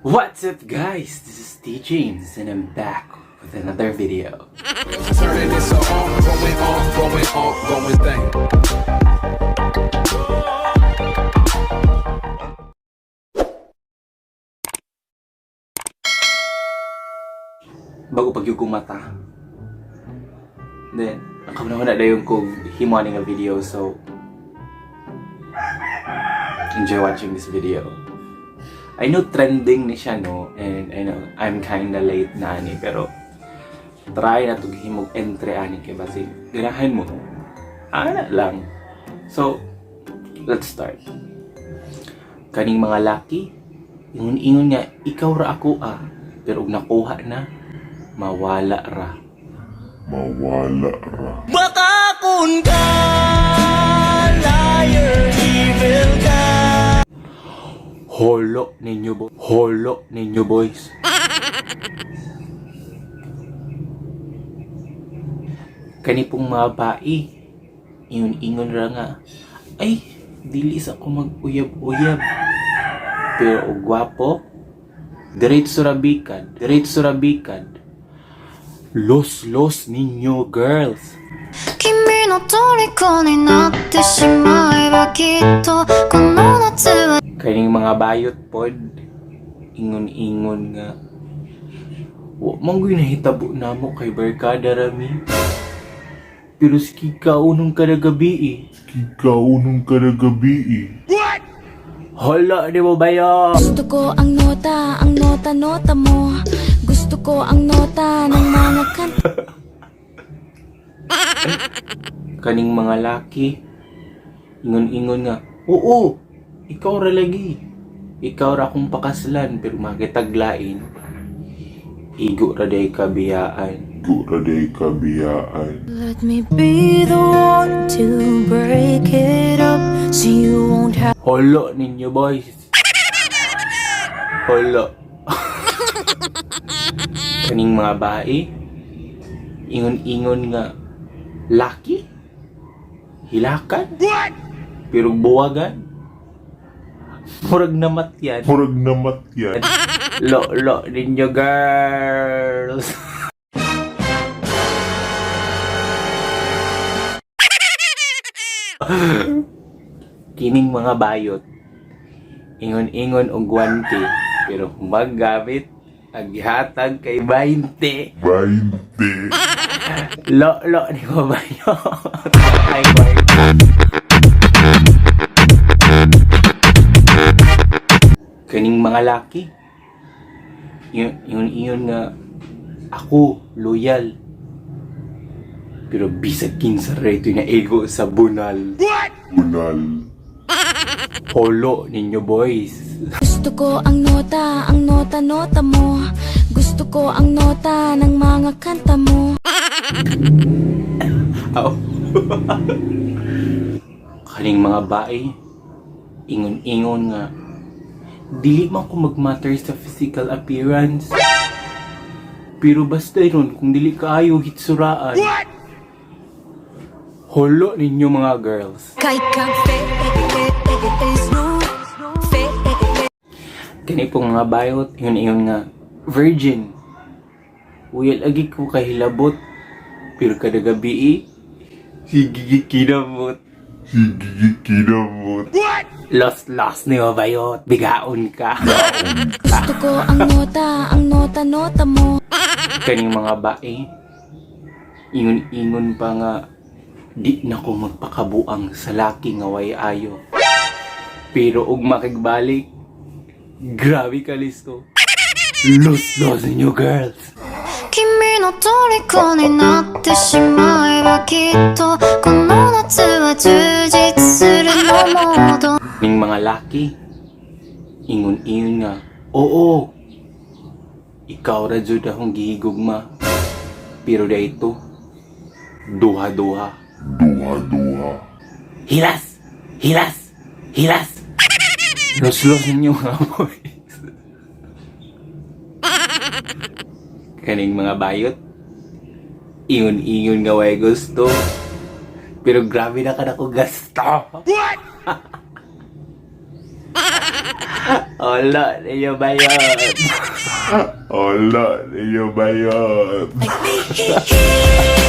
What's up, guys? This is T James and I'm back with another video. Turning this a ongoing, ongoing, ongoing thing. Bago pag yung mata. Then, na dayon kog himo ani nga video, so enjoy watching this video. I know trending ni siya, no, and I know I'm kinda late na ani, pero try na to himog entry ani kay basi ganahan mo. Ana lang. So, let's start. Kaning mga laki, ingon-ingon nga ikaw ra ako ah, pero og nakuha na, mawala ra. Mawala ra. Baka kun ka, liar, evil ka. Holo ninyo bo. Holo ninyo, boys. Kani pong mga bae, ingon-ingon ra nga, "Ay, dili sa ako mag-uyab-uyab." Pero og gwapo, diretso ra bikad, diretso ra bikad. Los-los ninyo, girls. 君の虜になってしまえばきっとこの夏は Kaning mga bayot pod, ingon-ingon nga, "Wa man gyud nahitabo namo kay barkada rami. Pero sige kaunong kada gabi eh." Ikaw nung kada gabi eh. Hala, di mo bayo? Gusto ko ang nota, nota mo. Gusto ko ang nota ng mga kanta. Kaning mga laki, ingon-ingon nga, "Oo, ikaw ra lagi. Ikaw ra akong pakaslan," pero makitaglain, igo ra day kabiyaan. Gura day kabiyaan. Let me be the one to break it up so you won't have Holo ninyo, boys. Holo. Kaning mga bae, ingon-ingon nga, "Laki? Hilakan? Pero buwagan? Murag namatyan." Murag namatyan. Lo-lo ninyo, girls. Kining mga bayot, ingon-ingon og 1K, pero maggamit, aghatag kay 20. 20. Lo-lo ni mo bayot. Ay, boy. Kaning mga laki, yun, yun, yun nga, "Ako, loyal. Pero bisag kinsa ra ito na ego sa bunal." Bunal. Holo ninyo, boys. Gusto ko ang nota, nota mo. Gusto ko ang nota ng mga kanta mo. Aw. Kaning mga bae, ingon-ingon nga, "Dili man ko mag-matter sa physical appearance. Pero basta ron, kung dili kaayo hitsuraan." Holo ninyo, mga girls. Kay kang Kani pong mga bayot, ingon-ingon nga, "Virgin. Uyal agi ko kahilabot. Pero kada gabi eh, sige kinamot." Sige kinamot. Lost, lost ni bayot. Bigaon ka. Gusto ko ang nota, nota mo. Kaning mga bae, ingon-ingon pa nga, "Di na ko magpakabuang sa laki nga way ayo." Pero og makigbalik, grabe ka listo. Los, los ninyo, girls. 君の虜になってしまえばきっとこの夏は充実するのもど Ning mga laki, ingon-ingon nga, "Oo, ikaw ra jud akong gihigugma. Pero ito, duha-duha." Duha-duha. Hilas! Hilas! Hilas! Los-los ninyo, mga boys. Kaning mga bayot, ingon-ingon nga way gusto. Pero grabe na ka na ko gasto. Wala ninyo bayot. Wala ninyo bayot. Naghihihi.